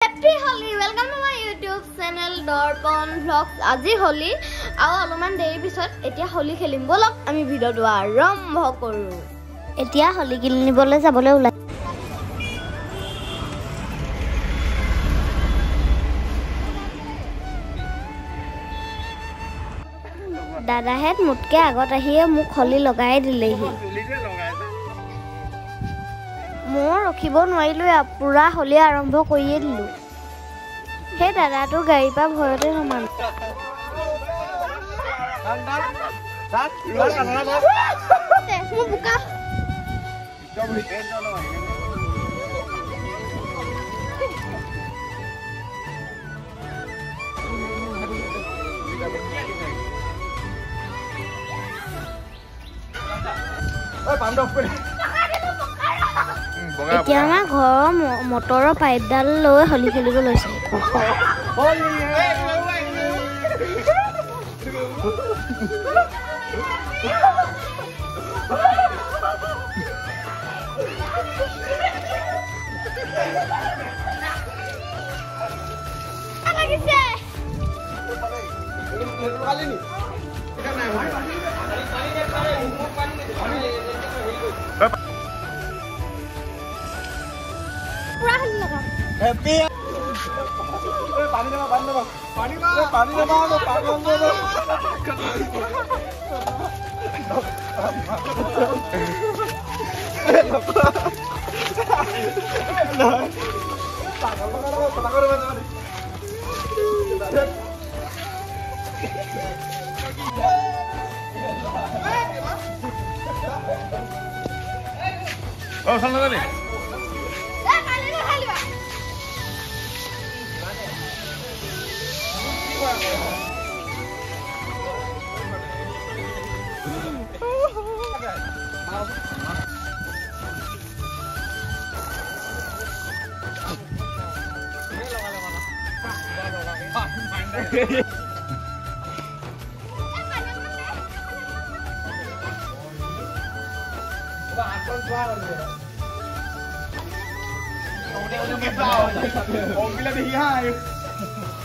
Happy Holi, welcome to my YouTube channel Darpan vlogs. আজি হোলী আৰু অলপমান দেৰিৰ পিছত এতিয়া হোলী খেলিম। ব'লক আমি ভিডিঅ'টো আৰম্ভ কৰোঁ। এতিয়া হোলী কিনিবলৈ যাবলৈ ওলাই দাদাহেঁত মোতকৈ আগত আহিয়ে মোক হোলী লগাই দিলেহি। ময়ো ৰখিব নোৱাৰিলোঁ, পূৰা হোলী আৰম্ভ কৰিয়ে দিলোঁ। সেই দাদাটো গাড়ীৰ পৰা ভয়তে নমালো। মোৰ বোকা। এতিয়া আমাৰ ঘৰৰ মটৰৰ পাইপডাল লৈ হোলী খেলিব লৈছে।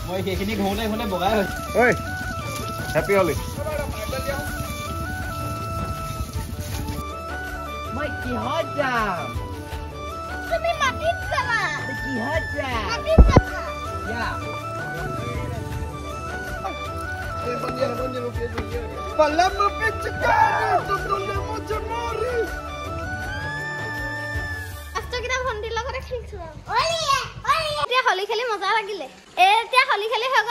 মই সেইখিনি ঘূৰোতে ঘূৰোতে বগাই হৈছে। হেপী হোলী। মই কিহত যাম? তুমি মাটিত যাবা। কিহত যাম? মাটিত যাবা। ইয়া। ভণ্টিৰ লগতে খেলিছো। এতিয়া হোলী খেলি মজা লাগিলে। এতিয়া হোলী খেলি হৈ